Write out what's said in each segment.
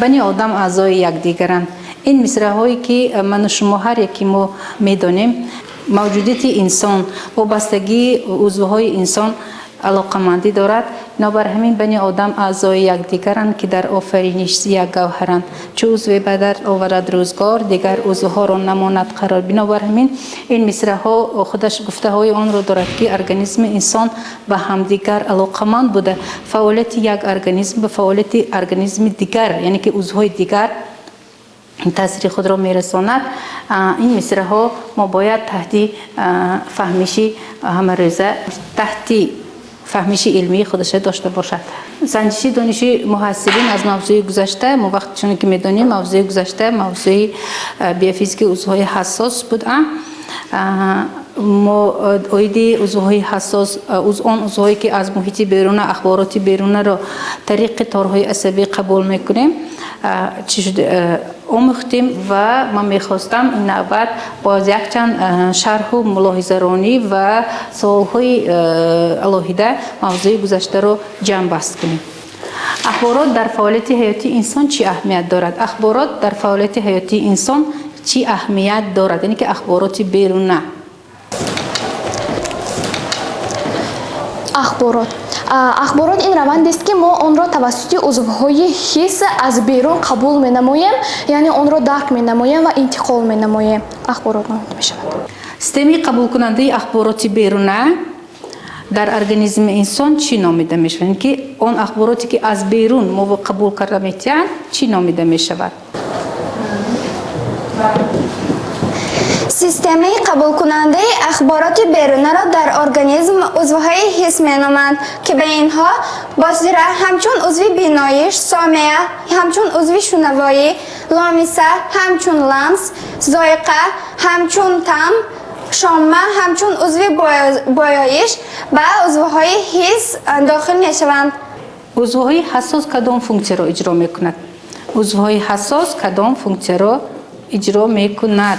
Бани одам аъзои якдигаранд. Ин мисраҳое, ки ману шумо, ҳар яке мо медонем, мавҷудияти инсон, вобастагии узвҳои инсон алоқамандӣ дорад. Бинобар ҳамин, бани одам аъзои якдигаранд, ки дар офариниш як гавҳаранд. Чу узве ба дард оварад рӯзгор, дигар узвҳоро намонад қарор. Бинобар ҳамин, ин мисраҳо худаш гуфтаҳои онро дорад, ки организми инсон ба ҳамдигар алоқаманд буда, фаъолияти як организм ба фаъолияти организми дигар, яъне ки узвҳои дигар, таъсири худро мерасонад. Ин мисраҳо мо бояд таҳти фаҳмиши ҳамарӯза, таҳти фаҳмиши илмии худаша дошта бошад. Санҷиши дониши муҳассилин аз мавзӯи гузашта. Мо вақт, чуне ки медонем, мавзӯи гузашта мавзӯи биофизики узвҳои ҳассос буд. Мо оиди узвҳои ҳассос, он узвҳое, ки аз муҳити беруна ахбороти берунаро тариқи торҳои асабӣ қабул мекунем, чӣ омӯхтем ва ман мехостам ин навбат боз якчанд шарҳу мулоҳизаронӣ ва саволҳои алоҳида мавзӯи гузаштаро ҷамъбаст кунем. Ахборот дар фаъолияти ҳаётии инсон чӣ аҳамият дорад? Ахборот дар фаъолияти ҳаётии инсон чӣ аҳамият дорад, яъне ки ахбороти беруна? Ахборот ин равандест, ки мо онро тавассути узвҳои ҳис аз берун қабул менамоем, яъне онро дарк менамоем ва интиқол менамоем, ахборот номида мешавад. Системаи қабулкунандаи ахбороти беруна дар организми инсон чӣ номида мешавад? Яъне ки он ахбороте, ки аз берун мо қабул карда метиҳанд, чӣ номида мешавад? Системаи қабулкунандаи ахбороти берунаро дар организм узвҳои ҳис меноманд, ки ба инҳо босира ҳамчун узви биноиш, сомеа ҳамчун узви шунавоӣ, ломиса ҳамчун ламс, зоиқа ҳамчун таъм, шомма ҳамчун узви боёиш ба узвҳои ҳис дохил мешаванд. Узвҳои ҳассос кадом функсияро иҷро мекунад? Узвҳои ҳассос кадом функсияро иҷро мекунад?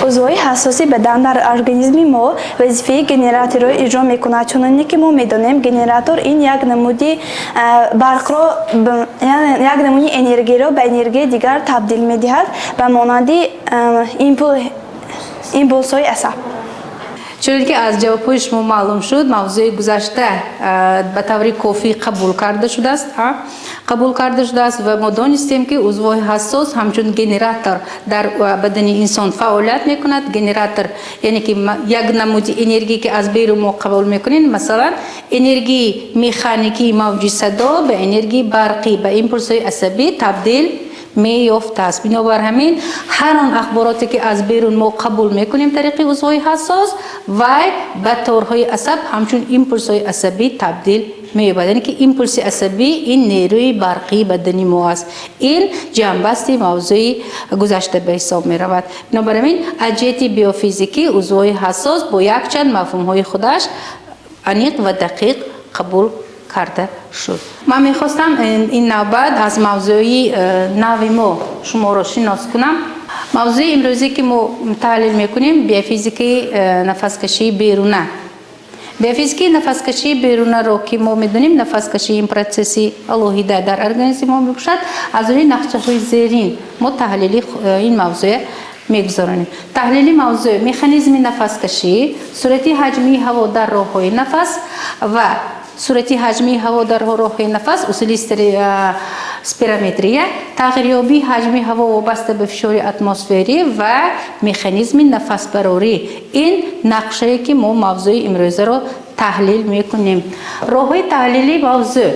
Узвҳои ҳассоси бадан дар организми мо вазифаи генераторро иҷро мекунад. Чуноне ки мо медонем, генератор ин як намуди барқро, як намуди энергияро ба энергияи дигар табдил медиҳад, ба монанди импулсҳои асаб. Чунон ки аз ҷавобҳои шумо маълум шуд, мавзӯи гузашта ба таври кофӣ қабул карда шудааст, қабул карда шудааст ва мо донистем, ки узвҳои ҳассос ҳамчун генератор дар бадани инсон фаъолият мекунад. Генератор, яъне ки як намуди энергие, ки аз берун мо қабул мекунем, масалан, энергияи механикии мавҷи садо ба энергияи барқӣ, ба импулсҳои асабӣ табдил меёфтааст. Бинобар ҳамин, ҳар он ахбороте, ки аз берун мо қабул мекунем тариқи узвҳои ҳассос, вай ба торҳои асаб ҳамчун импулсҳои асабӣ табдил меёбад. Яъне ки импулси асабӣ ин нерӯи барқии бадани мо аст. Ин ҷамъбасти мавзӯи гузашта ба ҳисоб меравад. Бинобар ҳамин, аз ҷиҳати биофизикӣ узвҳои ҳассос бо якчанд мафҳумҳои худаш аниқ ва дақиқ қабул карда шуд. Ман мехостам ин навбат аз мавзӯи нави мо шуморо шинос кунам. Мавзӯи имрӯзе, ки мо таҳлил мекунем, биофизикаи нафаскашии беруна. Биофизикаи нафаскашии берунаро, ки мо медонем, нафаскашӣ ин процесси алоҳида дар организми мо мебошад. Аз рӯи нақшаҳои зерин мо таҳлили ин мавзӯя мегузаронем. Таҳлили мавзӯъ: механизми нафаскашӣ, сурати ҳаҷмии ҳаво дар роҳҳои нафас ва сурати ҳаҷмии ҳаво дар роҳҳои нафас, усули спирометрия, тағйирёбии ҳаҷми ҳаво вобаста ба фишори атмосферӣ ва механизми нафасбарорӣ. Ин нақшае, ки мо мавзӯи имрӯзаро таҳлил мекунем. Роҳҳои таҳлили мавзӯъ,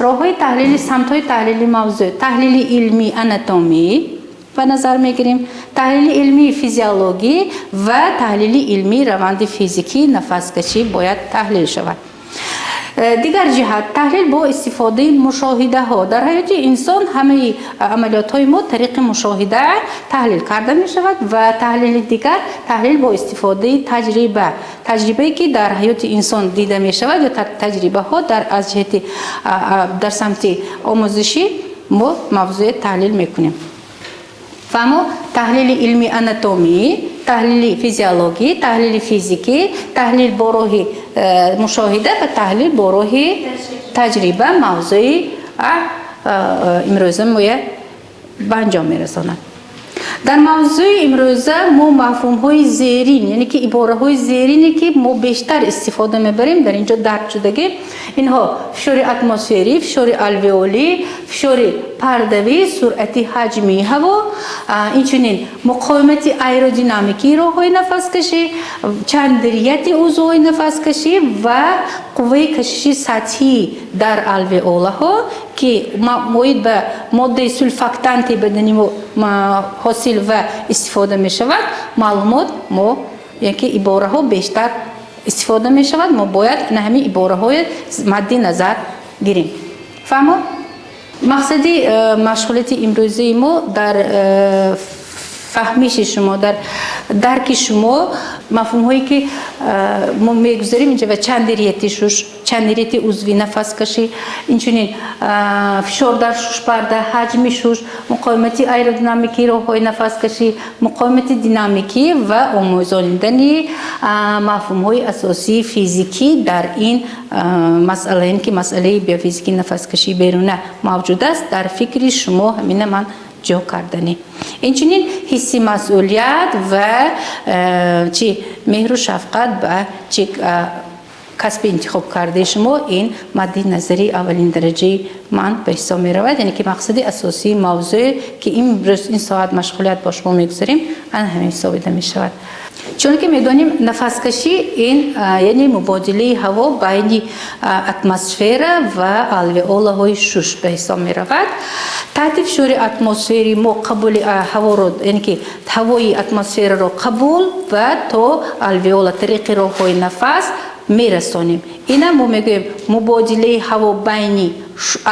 роҳҳои таҳлили, самтҳои таҳлили мавзӯъ: таҳлили илмии анатомӣ ба назар мегирем, таҳлили илмии физиологӣ ва таҳлили илмии раванди физикии нафаскашӣ бояд таҳлил шавад. Дигар ҷиҳат, таҳлил бо истифодаи мушоҳидаҳо. Дар ҳаёти инсон ҳамаи амалиётҳои мо тариқи мушоҳида таҳлил карда мешавад ва таҳлили дигар, таҳлил бо истифодаи таҷриба, таҷрибае, ки дар ҳаёти инсон дида мешавад ё таҷрибаҳо дар аз ҷиҳати дар самти омӯзишӣ мо мавзӯе таҳлил мекунем. Фаҳмо, таҳлили илми анатомӣ, таҳлили физиологӣ, таҳлили физикӣ, таҳлил бо роҳи мушоҳида ва таҳлил бо роҳи таҷриба мавзӯи Имрӯза моя ба анҷом мерасонад. Дар мавзӯи имрӯза мо мафҳумҳои зерин, яъне ки ибораҳои зерине, ки мо бештар истифода мебарем, дар инҷо дарҷ шудагӣ. Инҳо: фишори атмосферӣ, фишори алвеолӣ, фишори пардавӣ, суръати ҳаҷмии ҳаво, инчунин муқовимати аэродинамикии роҳҳои нафаскашӣ, чандрияти узвҳои нафаскашӣ ва қувваи кашиши сатҳӣ дар алвеолаҳо, ки оид ба моддаи сурфактанти бадани мо ҳосил ва истифода мешавад. Маълумот мо, яке ибораҳо бештар истифода мешавад, мо бояд ина ҳамин ибораҳои мадди назар гирем. Фаҳмо? Мақсади машғулияти имрӯзаи мо дар фаҳмиши шумо, дар дарки шумо мафҳумҳое, ки мо мегузарем инҷа, ва чандрияти шуш, чандрияти узви нафаскашӣ, инчунин фишор дар шушпарда, ҳаҷми шуш, муқовимати аэродинамикии роҳҳои нафаскашӣ, муқовимати динамикӣ ва омӯзонидани мафҳумҳои асосии физикӣ дар ин масъала, яъне ки масъалаи биофизикии нафаскашии беруна мавҷуд аст дар фикри шумо, ҳамина ман ҷо карданӣ. Инчунин ҳисси масъулият ва чи меҳру шафқат ба чи касби интихобкардаи шумо, ин мадди назари аввалин дараҷаи ман ба ҳисоб меравад. Яъне ки мақсади асосии мавзӯе, ки имрӯз ин соат машғулият бо шумо мегузарем, ана ҳамин ҳисобида мешавад. Чунки медонем, нафаскашӣ ин яъне мубодилаи ҳаво байни атмосфера ва алвеолаҳои шуш ба ҳисоб меравад. Таҳти фишори атмосфери мо қабули ҳаворо, яъне ки ҳавои атмосфераро қабул ва то алвеола тариқи роҳҳои нафас мерасонем. Ина мо мегӯем мубодилаи ҳаво байни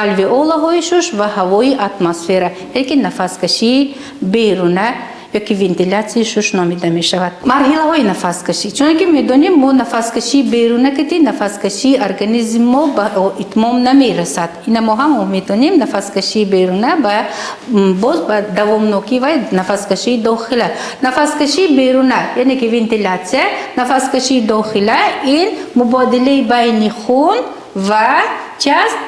алвеолаҳои шуш ва ҳавои атмосфера, яъне ки нафаскашии беруна ёки вентилятсияи шуш номида мешавад. Марҳилаҳои нафаскашӣ. Чунки медонем, мо нафаскашии беруна кардӣ, нафаскашии организми мо ба итмом намерасад. Ина мо ҳам медонем, нафаскашии беруна ба боз ба давомнокӣ ва нафаскашии дохила. Нафаскашии беруна, яъне ки вентилятсия, нафаскашии дохила ин мубодилаи байни хун ва чи аст?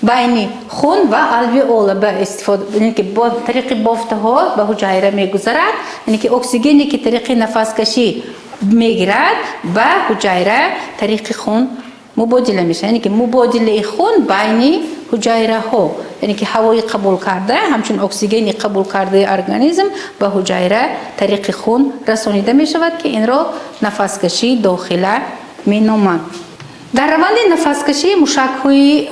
Байни хун ва алвеола ба истифода, яъне ки бо тариқи бофтаҳо ба ҳуҷайра мегузарад, яъне ки оксигене, ки тариқи нафаскашӣ мегирад, ба ҳуҷайра тариқи хун мубодила мешавад, яъне ки мубодилаи хун байни ҳуҷайраҳо, яъне ки ҳавои қабул карда, ҳамчун оксигени қабул кардаи организм ба ҳуҷайра тариқи хун расонида мешавад, ки инро нафаскашии дохила меноманд. Дар раванди нафаскашӣ мушакҳои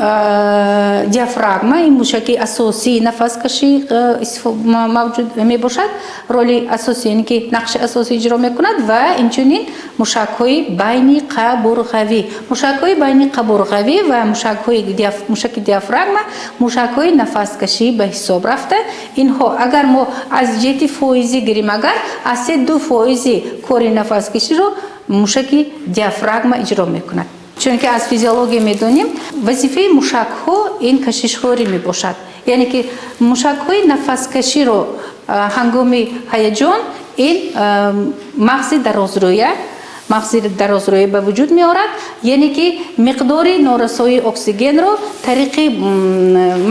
диафрагма, ин мушаки асосии нафаскашӣ мавҷуд мебошад, роли асосӣ, яъне ки нақши асосӣ иҷро мекунад, ва инчунин мушакҳои байни қабурғавӣ. Мушакҳои байни қабурғавӣ ва мушакҳои мушаки диафрагма мушакҳои нафаскашӣ ба ҳисоб рафта, инҳо агар мо аз ҷиҳати фоизӣ гирем, агар аз 3-2 фоизи кори нафаскаширо мушаки диафрагма иҷро мекунад. Чунки аз физиология медонем, вазифаи мушакҳо ин кашишхӯрӣ мебошад, яъне ки мушакҳои нафаскаширо ҳангоми ҳаяҷон ин мағзи дарозрӯя ба вуҷуд меорад, яъне ки миқдори норасоии оксигенро тариқи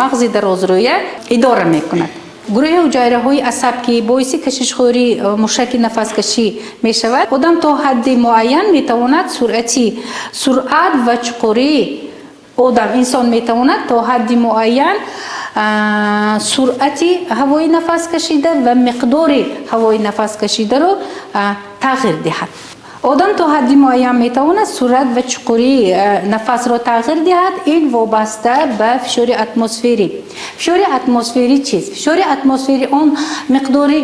мағзи дарозрӯя идора мекунад. Гурӯҳи ҳуҷайраҳои асаб, ки боиси кашишхӯрии мушаки нафаскашӣ мешавад. Одам то ҳадди муайян метавонад суръат ва чуқурии, одам, инсон метавонад то ҳадди муайян суръати ҳавои нафаскашида ва миқдори ҳавои нафаскашидаро тағйир диҳад. Одам то ҳадди муайян метавонад суръат ва чуқурии нафасро тағйир диҳад. Ин вобаста ба фишори атмосферӣ. Фишори атмосферӣ чист? Фишори атмосферӣ он миқдори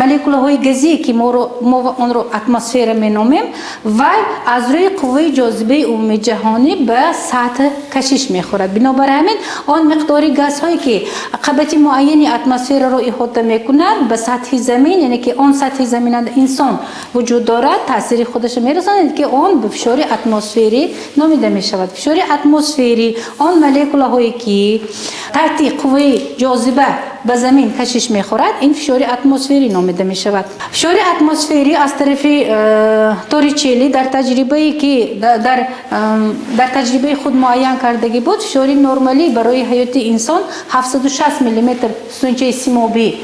молекулаҳои газие, ки мо онро атмосфера меномем, вай аз рӯи қувваи ҷозибаи умумиҷаҳонӣ ба сатҳ кашиш мехӯрад. Бинобар ҳамин, он миқдори газҳое, ки қабати муайяни атмосфераро иҳота мекунад, ба сатҳи замин, яъне ки он сатҳи замин инсон вуҷуд. Вуҷуд дорад, таъсири худашро мерасонад, ки он ба фишори атмосферӣ номида мешавад. Фишори атмосферӣ он молекулаҳое, ки таҳти қувваи ҷозиба ба замин кашиш мехӯрад, ин фишори атмосферӣ номида мешавад. Фишори атмосферӣ аз тарафи Торричелли дар таҷрибае, ки дар таҷрибаи худ муайян кардагӣ буд, фишори нормалӣ барои ҳаёти инсон 760 миллиметр сутунчаи симобӣ,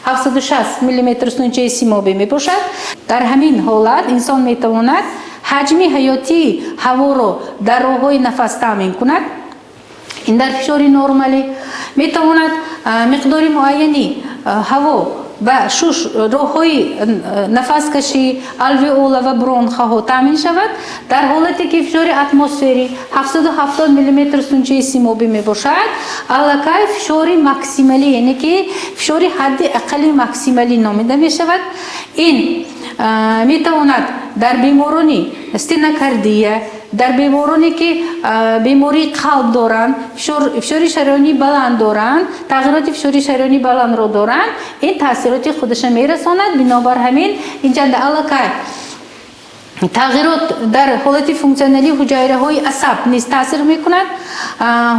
760 миллиметр сутунчаи симобӣ мебошад. Дар ҳамин ҳолат инсон метавонад ҳаҷми ҳаётии ҳаворо дар роҳҳои нафас таъмин кунад. Ин дар фишори нормалӣ метавонад миқдори муайяни ҳаво ба шуш, роҳҳои нафаскашӣ, алвеола ва бронхаҳо таъмин шавад. Дар ҳолате ки фишори атмосферӣ 770 миллиметр сутунчаи симобӣ мебошад, аллакай фишори максималӣ, яъне ки фишори ҳадди аққали максималӣ номида мешавад. Ин метавонад дар беморони стенокардия, дар бемороне, ки бемории қалб доранд, фишори шараёнии баланд доранд, тағйироти фишори шараёнии баландро доранд, ин таъсироти худаша мерасонад. Бинобар ҳамин инҷанда аллакай тағйирот дар ҳолати функсионалии ҳуҷайраҳои асаб низ таъсир мекунад.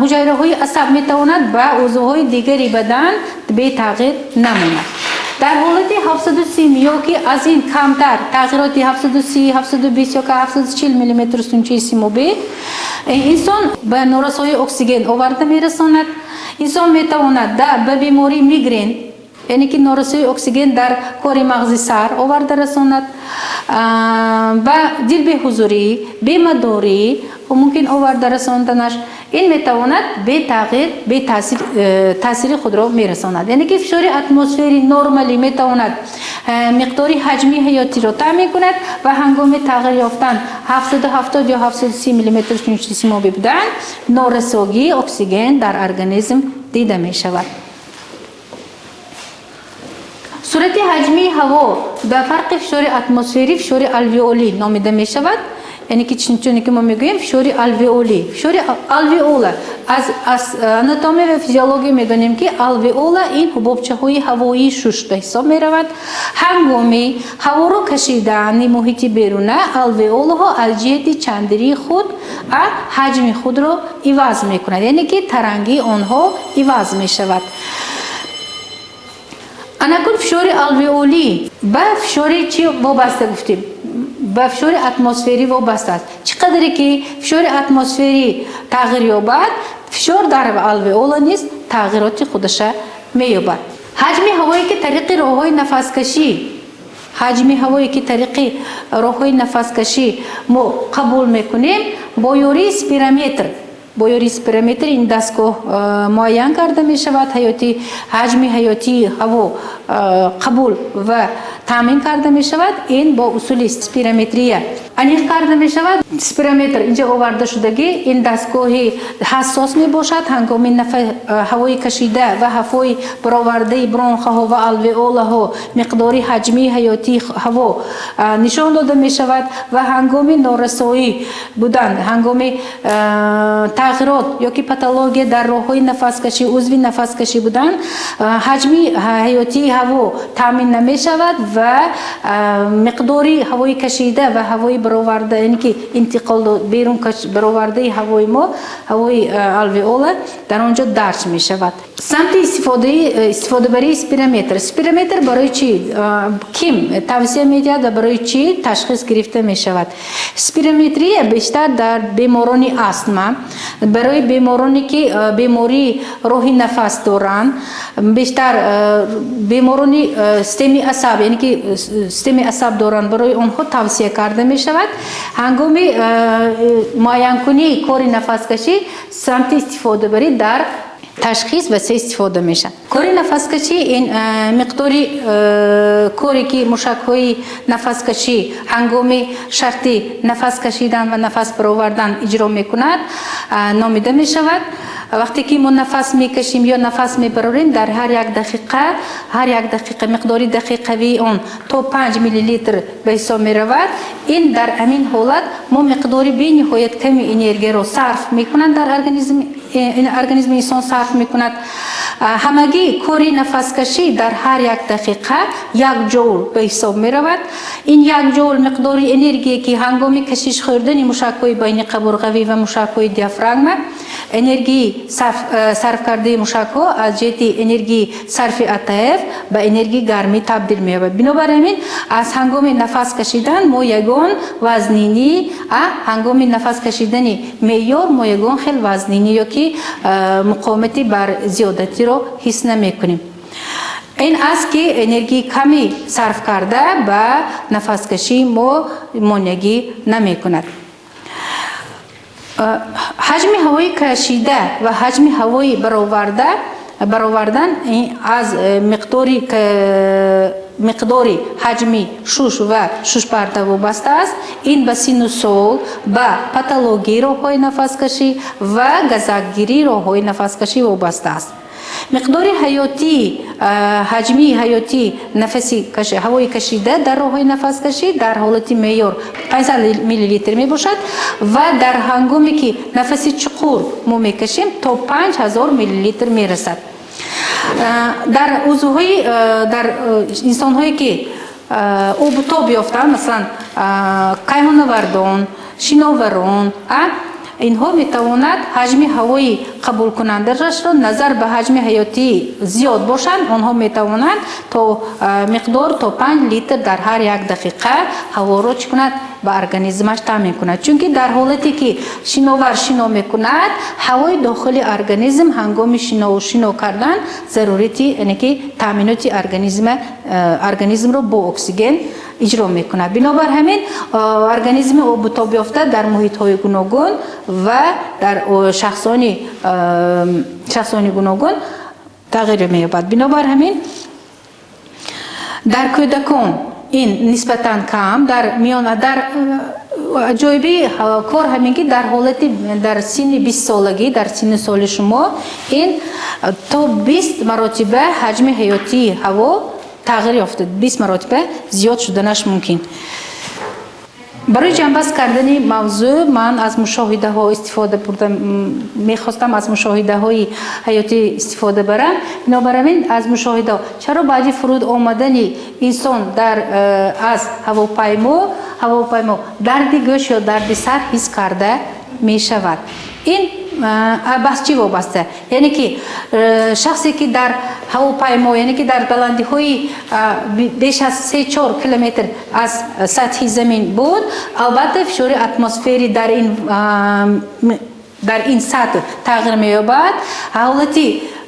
Ҳуҷайраҳои асаб метавонад ба узвҳои дигари бадан бетағйир намонад. Дар ҳолати 730 ё ки аз ин камтар, тағйироти 730, 720 ё 740 миллиметр сутунчаи симобӣ инсон ба норасоии оксиген оварда мерасонад. Инсон метавонад ба бемории мигрен, яъне ки норасоии оксиген дар кори мағзи сар оварда расонад, ба дилбеҳузурӣ, бемадорӣ мумкин оварда расонданаш. Ин метавонад бетағйир, бетаъсир таъсири худро мерасонад. Яъне ки фишори атмосфери нормалӣ метавонад миқдори ҳаҷми ҳаётиро таъмин кунад ва ҳангоми тағйир ёфтан 770 ё 730 миллиметр сутунчаи симобӣ будан, норасогии оксиген дар организм дида мешавад. Сурати ҳаҷмии ҳаво ба фарқи фишори атмосферӣ фишори алвеолӣ номида мешавад. Яъне ки чуне ки мо мегӯем, фишори алвеолӣ, фишори алвеола, аз анатомия ва физиология медонем, ки алвеола ин ҳубобчаҳои ҳавоии шуш ба ҳисоб меравад. Ҳангоми ҳаворо кашидани муҳити беруна алвеолаҳо аз ҷиҳати чандирии худ ҳаҷми худро иваз мекунад, яъне ки тарангии онҳо иваз мешавад. Анакун фишори алвеолӣ ба фишори чӣ вобаста гуфтем? Ба фишори атмосферӣ вобаста аст. Чӣ қадре ки фишори атмосферӣ тағйир ёбад, фишор дар алвеола низ тағйироти худаша меёбад. Ҳаҷми ҳавое, ки тариқи роҳҳои нафаскашӣ, ҳаҷми ҳавое, ки тариқи роҳҳои нафаскашӣ мо қабул мекунем, бо ёрии спирометр, бо ёрии спирометр ин дастгоҳ муайян карда мешавад. Ҳаёти ҳаҷми ҳаётии ҳаво қабул ва таъмин карда мешавад. Ин бо усули спирометрия аниқ карда мешавад. Спирометр инҷа оварда шудагӣ, ин дастгоҳи ҳассос мебошад. Ҳангоми ҳавои кашида ва ҳавои баровардаи бронхаҳо ва алвеолаҳо миқдори ҳаҷмии ҳаётии ҳаво нишон дода мешавад ва ҳангоми норасоӣ будан, ҳангоми тағйирот ё ки патология дар роҳҳои нафаскашӣ, узви нафаскашӣ будан, ҳаҷми ҳаётии ҳаво таъмин намешавад ва миқдори ҳавои кашида ва ҳавои бароварда, яъне ки интиқол, берун баровардаи ҳавои мо, ҳавои алвеола дар он ҷо дарҷ мешавад. Самти истифодабарии спирометр. Спирометр барои чӣ, ким тавсия медиҳад ва барои чӣ ташхис гирифта мешавад? Спирометрия бештар дар беморони астма, барои бемороне, ки бемории роҳи нафас доранд, бештар беморони системаи асаб, яъне ки системаи асаб доранд, барои онҳо тавсия карда мешавад. Ҳангоми муайянкунии кори нафаскашӣ самти истифодабарӣ дар ташхис васеъ истифода мешавад. Кори нафаскашӣ ин миқдори коре, ки мушакҳои нафаскашӣ ҳангоми шарти нафас кашидан ва нафас баровардан иҷро мекунад, номида мешавад. Вақте ки мо нафас мекашем ё нафас мебарорем, дар ҳар як дақиқа миқдори дақиқавии он то 5 миллилитр ба ҳисоб меравад. Ин дар ҳамин ҳолат мо миқдори бениҳоят ками энергияро сарф мекунад, дар организми инсон сарф мекунад. Ҳамагӣ кори нафаскашӣ дар ҳар як дақиқа 1 ҷоул ба ҳисоб меравад. Ин 1 ҷоул миқдори энергие, ки ҳангоми кашиш хӯрдани мушакҳои байниқабурғавӣ ва мушакҳои диафрагма, энергии сарф кардаи мушакҳо аз ҷиҳати энергии сарфи АТФ ба энергияи гармӣ табдил меёбад. Бинобар ҳамин, аз ҳангоми нафас кашидан мо ягон вазнинӣ, ҳангоми нафас кашидани меъёр мо ягон хел вазнинӣ ё ки муқовимати бар зиёдатиро ҳис намекунем. Ин аст, ки энергияи ками сарф карда ба нафаскашии мо монеагӣ намекунад. Ҳаҷми ҳавои кашида ва ҳаҷми ҳавои баровардан аз миқдори ҳаҷми шуш ва шушпарда вобаста аст. Ин ба синну сол, ба патологияи роҳҳои нафаскашӣ ва газакгирии роҳҳои нафаскашӣ вобаста аст. Миқдори ҳаётии ҳаҷмии ҳаётии нафаси ҳавои кашида дар роҳҳои нафаскашӣ дар ҳолати меъёр 500 миллилитр мебошад ва дар ҳангоме ки нафаси чуқур мо мекашем, то 5000 миллилитр мерасад. Дар узвҳои дар инсонҳое, ки обу тоб ёфтанд, масалан, кайҳоннавардон, шиноварон, инҳо метавонад ҳаҷми ҳавои қабулкунандаашро назар ба ҳаҷми ҳаётӣ зиёд бошанд. Онҳо метавонанд то миқдор то 5 литр дар ҳар як дақиқа ҳаворо чӣ кунад, ба организмаш таъмин кунад, чунки дар ҳолате ки шиновар шино мекунад, ҳавои дохили организм ҳангоми шино кардан зарурати, яъне ки таъминоти организмро бо оксиген иҷро мекунад. Бинобар ҳамин, организми обутобёфта дар муҳитҳои гуногун ва дар шахсони гуногун тағйир меёбад. Бинобар ҳамин, дар кӯдакон ин нисбатан кам, дар миёна. Дар аҷоиби кор ҳамин, ки дар ҳолати дар синни 20-солагӣ, дар синни соли шумо ин то 20 маротиба ҳаҷми ҳаётии ҳаво тағйир ёфта, 20 маротиба зиёд шуданаш мумкин. Барои ҷамъбаст кардани мавзӯъ ман аз мушоҳидаҳо истифода бурда мехостам, аз мушоҳидаҳои ҳаётӣ истифода барам. Бинобар ҳамин, аз мушоҳидаҳо: чаро баъди фуруд омадани инсон дар аз ҳавопаймо дарди гӯш ё дарди сар ҳис карда мешавад? Ин ба чӣ вобаста? Яъне ки шахсе, ки дар ҳавопаймо, яъне ки дар баландиҳои беш аз 3-4 километр аз сатҳи замин буд, албатта, фишори атмосферӣ дар ин сатҳ тағйир меёбад.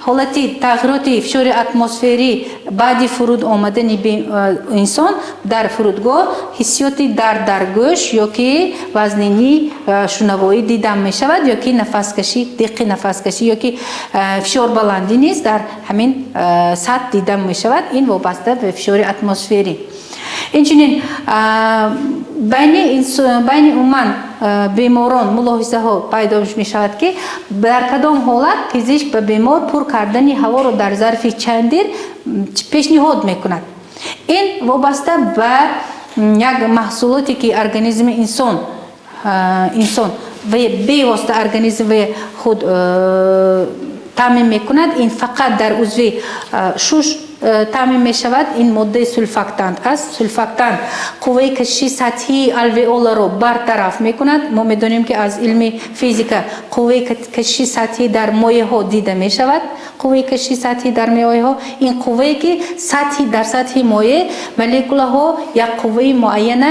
Ҳолати тағйироти фишори атмосферӣ баъди фуруд омадани инсон дар фурудгоҳ ҳиссиёти дард дар гӯш ё ки вазнинии шунавоӣ дида мешавад, ё ки нафаскашӣ, диққи нафаскашӣ, ё ки фишорбаландӣ низ дар ҳамин сатҳ дида мешавад. Ин вобаста ба фишори атмосферӣ. Инчунин, байни умуман беморон мулоҳизаҳо пайдо мешавад, ки дар кадом ҳолат пизишк ба бемор пур кардани ҳаворо дар зарфи чандир пешниҳод мекунад. Ин вобаста ба як маҳсулоте, ки организми инсон бевосита организми худ таъмин мекунад. Ин фақат дар узви шуш таъмин мешавад. Ин моддаи сурфактант аст. Сурфактант қувваи кашиши сатҳии алвеоларо бартараф мекунад. Мо медонем, ки аз илми физика қувваи кашиши сатҳӣ дар моеъҳо дида мешавад. Қувваи кашиши сатҳӣ дар моеъҳо — ин қуввае, ки сатҳи дар сатҳи моеъ молекулаҳо як қувваи муайяна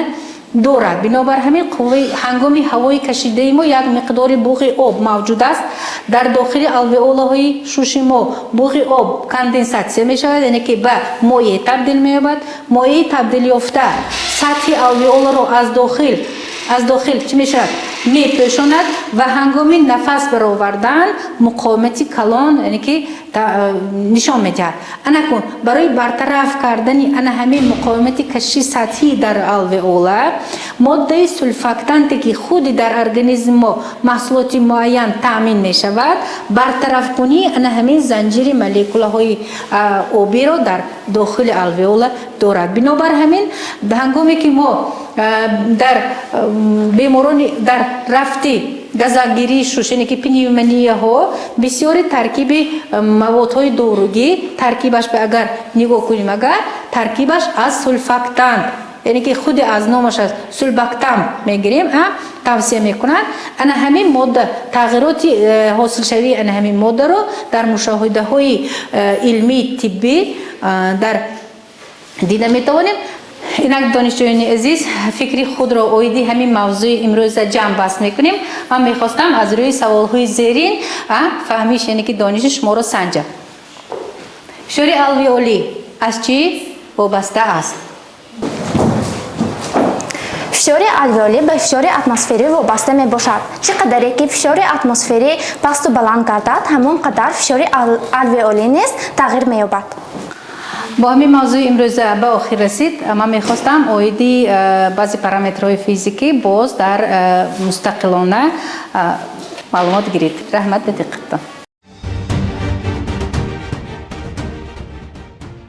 дорад. Бинобар ҳамин, қувваи ҳангоми ҳавои кашидаи мо як миқдори буғи об мавҷуд аст дар дохили алвеолаҳои шуши мо. Буғи об конденсатсия мешавад, яъне ки ба моеъ табдил меёбад. Моеи табдилёфта сатҳи алвеоларо аз дохил чӣ мешавад, мепӯшонад ва ҳангоми нафас баровардан муқовимати калон, яъне ки Нишон медиҳад. Анакун барои бартараф кардани ана ҳамин муқовимати кашиши сатҳӣ дар алвеола, моддаи сульфактанте, ки худи дар организми мо маҳсулоти муайян таъмин мешавад, бартарафкунии ана ҳамин занҷири молекулаҳои обиро дар дохили алвеола дорад. Бинобар ҳамин, ҳангоме ки мо дар беморони дар рафти газакгирии шуш, яъне ки пневмонияҳо, бисёри таркиби маводҳои доругӣ, таркибаш агар нигоҳ кунем, агар таркибаш аз сульфактант, яъне ки худи аз номаш аз сулбактам мегирем, тавсия мекунанд. Ана ҳамин модда тағйироти ҳосилшавии ана ҳамин моддаро дар мушоҳидаҳои илмии тиббӣ дар дида метавонем. Инак, донишҷӯёни азиз, фикри худро оиди ҳамин мавзӯи имрӯза ҷамъ баст мекунем. Ман мехостам аз рӯи саволҳои зерин фаҳмиш, яъне ки дониши шуморо санҷам. Фишори алвеолӣ аз чӣ вобаста аст? Фишори алвеолӣ ба фишори атмосферӣ вобаста мебошад. Чӣ қадаре ки фишори атмосферӣ пасту баланд гардад, ҳамон қадар фишори алвеолӣ низ тағйир меёбад. Бо ҳамин мавзӯи имрӯза ба охир расид. Ман мехостам оиди баъзе параметрҳои физикӣ боз дар мустақилона маълумот гиред. Раҳмат ба диққаттон.